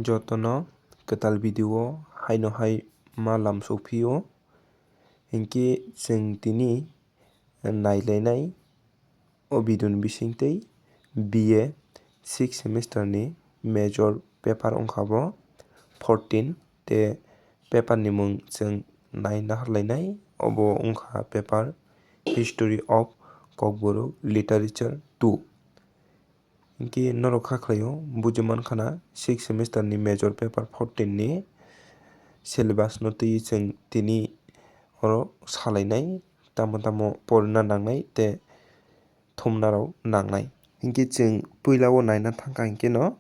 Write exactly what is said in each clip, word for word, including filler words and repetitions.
Jotono kwtal video o haino hai ma lam sokphio. Hinkhe chwng tini nailainai o video ni bisingtwi B A sixth semester ni major paper wngkha bo fourteen, tei paper ni mung chwng naina harlainai, obo wngkha paper History of Kokborok Literature two. Hinkhe norok kha khlaio, buji mankha na sixth semester ni major paper fourteen ni syllabus no twi chwng tini oro salainai, tamo tamo porina nangnai tei thumnarok nangnai. Hinkhe chwng puila o naina thangkha hinkhe no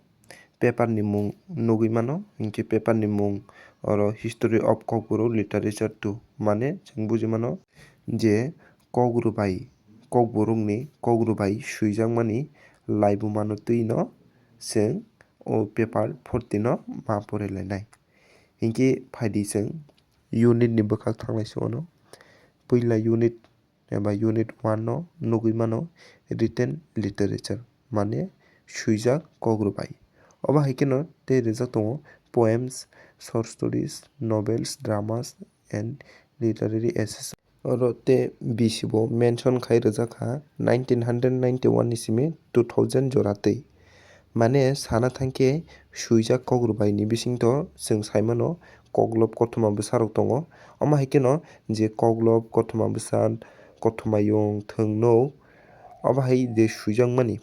paper ni mung nugwi mano, hinkhe paper ni mung oro History of Kokborok Literature two, mane chwng buji mano je Kokgwrwbai, Kokborokni Kokgwrwbai swijakmani laibumano twi no chwng o paper fourteen no ma porilainai. Hinkhe phaidi chwng unit ni bwkhak thanglai se uano. Puila unit eba unit one no nugwi mano written literature, mane swijak Kokgwrwbai. Obo hai kheno tei rijak tongo poems, short stories, novels, dramas and literary essays. Oro tei bisi bo mention khai rijak kha nineteen hundred ninety one ni simi two thousand jora twi. Mane sana thangkhe swijak Kokgwrwbai ni bisingtwi chwng saimano Koklob kothoma bwsarok tongo. Omo hai kheno je Koklob kothoma bwsa, kothoma yung, thwngno, obo hai je swijakmani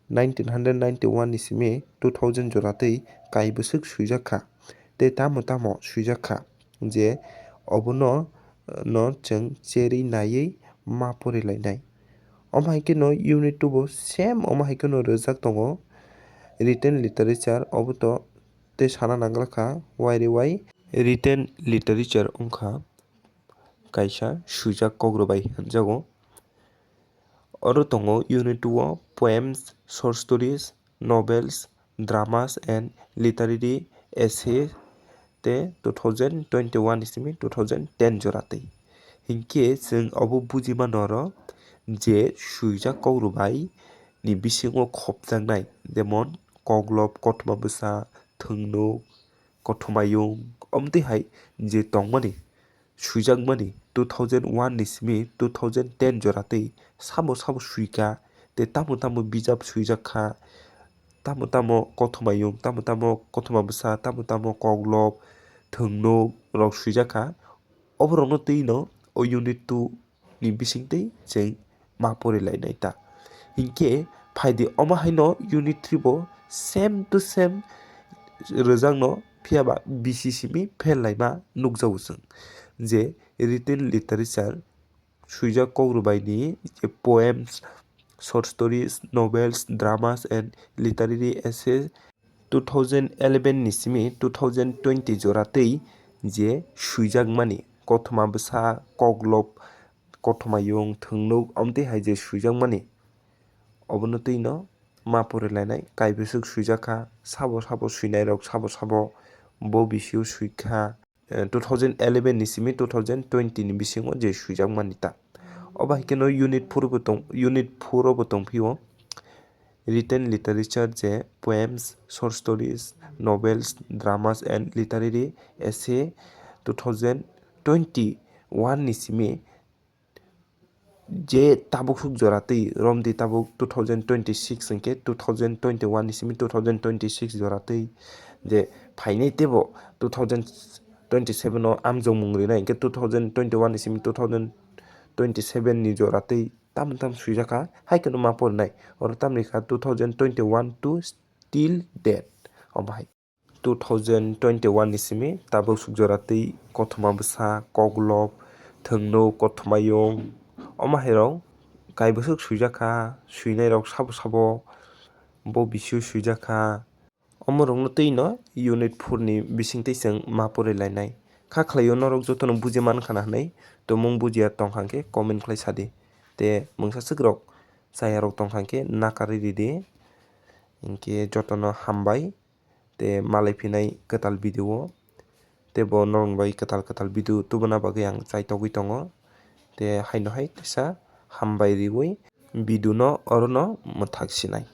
nineteen hundred ninety one ni simi two thousand jora twi kaibwswk swijak kha. Tei tamo tamo swijak kha je obono, no chwng cherwi naiwi ma porilainai. Omo hai kheno unit two bo same omo hai kheno rijak tongo written literature, obo to tei sana nanglakha wire wire. Written literature wngkha kaisa swijak Kokgwrwbai hinjago. Oro tongo unit two o poems, short stories, novels, dramas and literary essay tei two thousand twenty one ni simi two thousand ten jora twi. Hinkhe chwng obo buji mano oro je swijak Kokgwrwbai ni bisingo khopjaknai, jemon Koklob, kothoma bwsa, thwngno, kothoma yung, omtwi hai je tongmani, swijakmani two thousand one ni simi two thousand ten jora twi sabo sabo swikha, tei tamo tamo bijap swijak kha, tamo tamo kothoma yung, tamo tamo kothoma bwsa, tamo tamo Koklob, thwngno rok swijak kha. Oborokno twi no o unit two ni bisingtwi chwng ma porilainai ta. Hinkhe phaidi omo haino unit three bo same to same rwjakno, phiyaba bisi simi pherlaima nukjago chwng. Je written literature, swijak Kokgwrwbai ni je poems, short stories, novels, dramas and literary essays, two thousand eleven ni simi two thousand twenty jora twi je swijakmani, kothoma bwsa, Koklob, kothoma yung, thwngno, omtwi hai je swijakmani, obono twi no ma porilainai, kaibwswk swijak kha, sabo sabo swinairok sabo sabo bo bisio swikha. Eh, two thousand eleven ni simi two thousand twenty ni bisingo je swijakmani ta. Obo hai kheno unit four bo tong, unit four o bo tongphio. Written literature je poems, short stories, novels, dramas and literary essay two thousand twenty one ni simi je tabuk suk jora twi romdi, tabuk two thousand twenty six hinkhe two thousand twenty one ni simi two thousand twenty six jora twi je phainai teibo two thousand twenty seven o amjokmung rinai hinkhe two thousand twenty one ni simi two thousand twenty seven ni jora twi tamo tamo swijak kha, hai kheno ma porinai. Oro tamni kha two thousand twenty one to till date. Omo hai. Two thousand twenty one ni simi tabuk suk jora twi kothoma bwsa, Koklob, thwngno, kothoma yung, omo hai rok kaibwswk swijak kha, swinai rok sabo sabo bo bisio swijak kha. Omo rokno twi no unit four ni bising twi chwng ma porilainai. Kha khlaio norok jotono buji man khana hwnwi, tumung bujiya tongkha hwnkhe comment khlai sadi. Te mungsa swk rok chaya rok tongkha hwnkhe nakarwi ridi. Hinkhe jotono hambai. Te malai phinai kwtal video o. Te bo norok bai kwtal kwtal video tubuna bagwi ang chaitogwi tongo. Te haino hai kisa hambai riwi video no orono mwthak sinai.